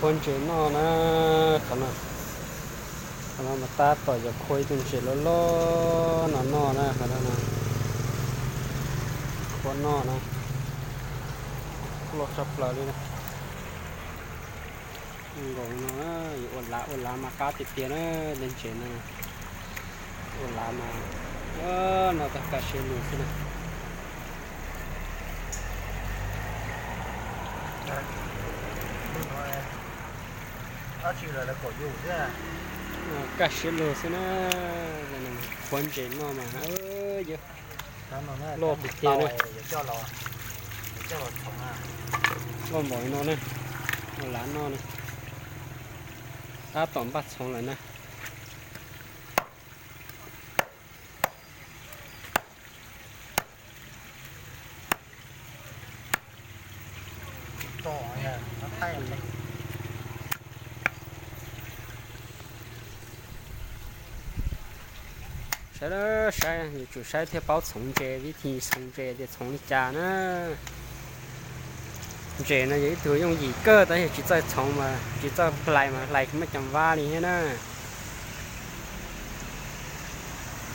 Khuab ntses noj na, qhov no. Qhov no mas tab tom yuav khuab ib tug ntses loj loj no noj na, qhov no. Khuab noj na, loj tshaj plaws li na. Nkaus no, yuav ua lav, ua lav mas qab tiag tiag na, ntses no. Ua lav mas, no tag kaj siab lug xwb na. Kaj siab lug xwb na, khuab ntses noj mas, loj tiag tiag na. Loj npaum no na, ua lav noj na. Tab tom npaj txhoov lawm na. Saib, saib, yuav tsum saib thiaj paub txhoov ntses, vib thi txhoov ntses tias txhoov li cas na. Ntses no yog ib tug yooj yim kawg, tab yog tsis txawj txhoov mas, tsis txawj hlais mas hlais tsis muaj cov vab li thiab na.